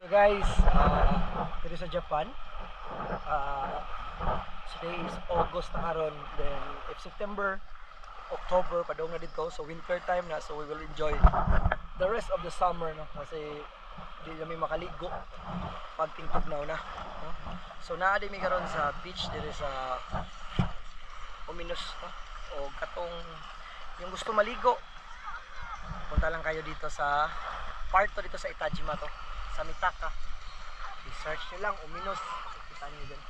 So guys, dito sa Japan, today is August na karon, then if September, October, padung na dito, so winter time na, so we will enjoy the rest of the summer, no? Kasi di kami makaligo pag tingtugnaw na, no? So naa mi karon sa beach diri sa Uminos, no? O katong yung gusto maligo, punta lang kayo dito sa part to dito sa Itajima to, sa Mitaka. I-search nyo lang Uminos, kita niyo dyan.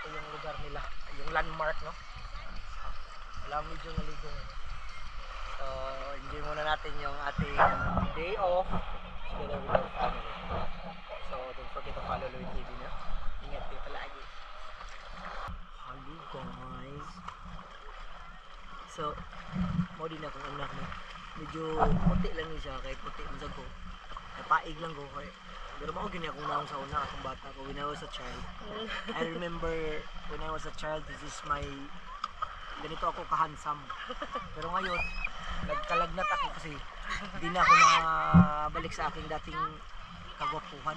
Ito yung lugar nila, yung landmark, no? Wala medyo naligo ngayon. So enjoy muna natin yung ating day off together with our family. So don't forget to follow Louie TV, no? Ingat kayo palagi. Hello guys. So mo din akong anak, no? Medyo puti lang ni siya kay puti man sad ko. Napaig lang ko kay pero mao gini akong naong sa una akong bata ko when I was a child. I remember when I was a child, this is my ganito ako ka-handsome. Pero ngayon, nagkalagnat ako kasi hindi na ako nabalik sa aking dating kagwapuhan.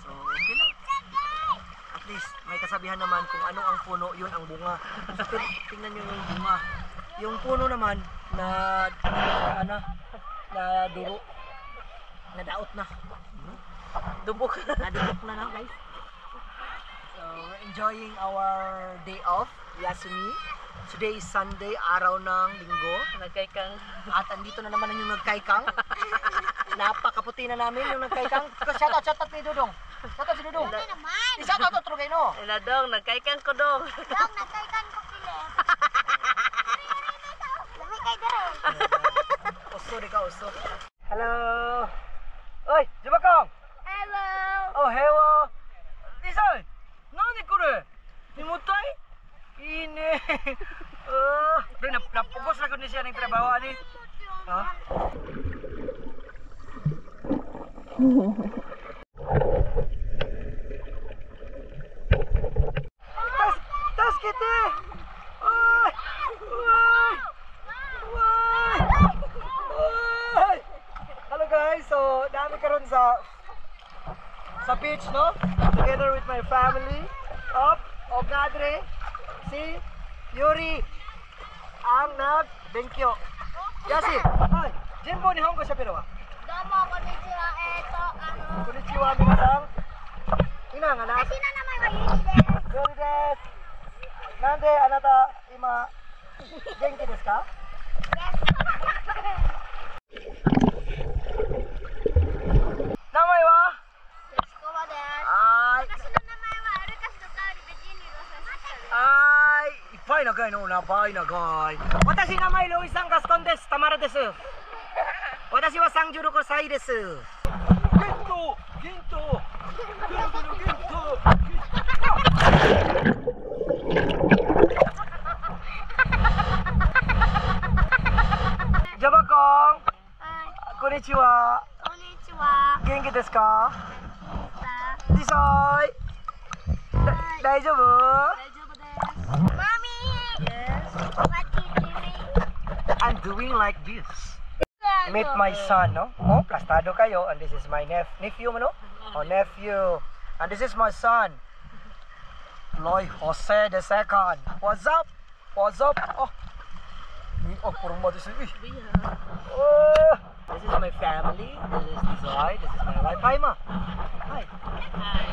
So, okay lang. At least, may kasabihan naman kung ano ang puno, yun ang bunga. So, tingnan nyo yung bunga. Yung puno naman, na, ano, na duro, na daot na. Dubok. Nadubok na na, guys. So, we're enjoying our day off, Yasumi. Today is Sunday, araw ng linggo. Nagkaykang. At andito na naman ang yung nagkaykang. Napakaputi na namin yung nagkaykang. Shout out, shout out ni Dudong. Shout out si Dudong. Ano naman? I-shout out to kayo, no? Ila dong, nagkaykang ko dong. Dong, nagkaikan ko Philip. Lami kay dere. Uso di ka, uso. Hello. Oy, Jubakong. Hello. Oh, hello. Isay, nani kore? Nimutay? Ine. Pero napugos na ko ni siya ng trabaho ani. Ha? Tas, tas kite. Oy! Oy! Oy! Oy! Hello guys, so dami karon sa beach, no? Together with my family. Up, o gadre, si Yuri ang nag-benkyo. Yasi, ay, Jimbo nihongo siya pero. Domo, konnichiwa, eto, ano. Konnichiwa minasan. Ina nga na. Kasi na naman wa Yuri desu. Yuri desu. Nande anata ima genki desu ka? Yes. Namae wa? Yoshikawa desu. Ay. 私の名前はアルカシドカオリベジーニロサシサ。 Ay, ipay na gay no, nabay na gay. Watashi namae Luis San Gaston desu, Tamara desu. Watashi wa 36 sai desu. Gento, gento. Gento, gento. Jabakong, はい。 konnichiwa. こんにちは。 Genki desu ka? さ Tisay. Daijoubu? 大丈夫です。 Mommy! Yes. What you doing? I'm doing like this. Meet my son, no? Oh, plastado kayo. And this is my nephew, no? Oh, nephew. And this is my son, Loy Jose the second. What's up? What's up? Oh, oh, puro this is. Oh, this is my family. This is Desai. This is my wife. Hi, ma. Hi. Hi.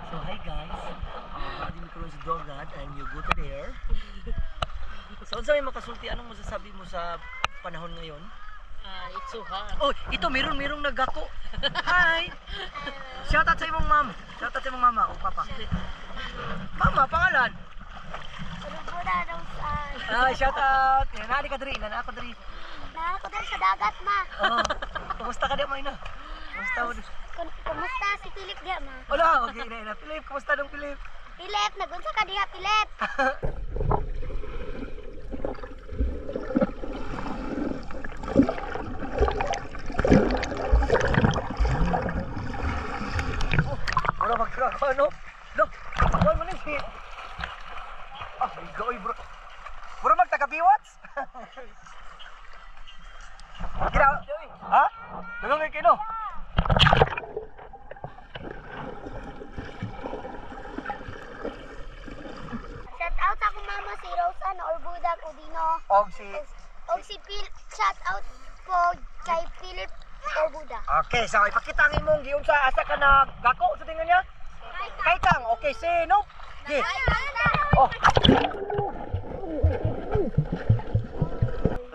So, hi guys. Hindi mi karon sa Dogad and you go to there. So, unsa may makasulti? Anong masasabi mo sa panahon ngayon? It's so hot. Oh, ito merong nagako. Hi. Shout out sa imong mom. Shout out sa imong mama o papa. Mama, pangalan. Rubuda Rosan. Ah, shout out. Yan, nari ka diri, ina ako diri. Na ako dun sa dagat, ma. Oh, kumusta ka di mo ina? Kumusta mo? Kumusta si Philip diha, ma? Wala, okay ina ina. Philip, kumusta dong Philip? Philip, nagunsa ka diha, Philip? Wala magkakano. Look, kuan man ni si Ah, oy bro. Bro magtagabiwats? Gira, ha? Daghan kay kay no. Shout out sa akong mama si Rosan Orbuda Cudino. Og si Og si Phil, shout out po kay Philip Orbuda. Okay, so ipakita ang imong giunsa asa ka na gako sa tingnan niya? Kay Kang. Okay, si no. Gi. Oh.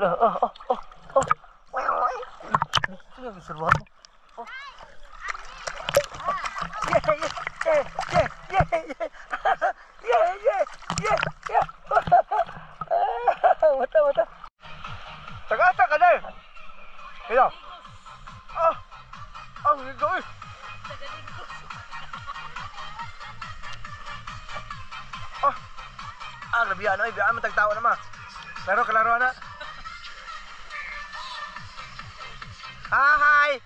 Oh. Oh. Sige, gisurbahan mo. Oh. Yeah. Yeah. Mata, mata. Taga-asa ka na eh. Ito. Ah. Ang ligo eh. Ah. Ah, grabe ano eh. Biyaan mo tagtawa naman. Pero kalaro na. Hi!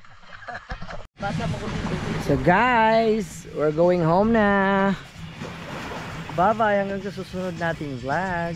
So guys, we're going home na. Bye-bye hanggang sa susunod nating vlog.